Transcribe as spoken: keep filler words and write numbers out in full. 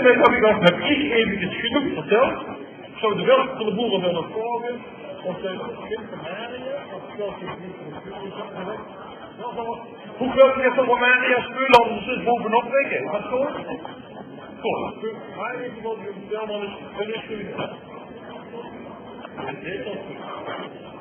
Net höb ich nog, höb ich efkes genóg vertèld. Ich zou de Wèlkele boere wille vraoge of ze 't kind van Maria, of zelfs de boere van Maria, hoe groot is de Romeria speul al dus bovenop liggen? Is dat zo? Goed. Maria, die wil je zelf nog eens, en is goed. En dit is goed.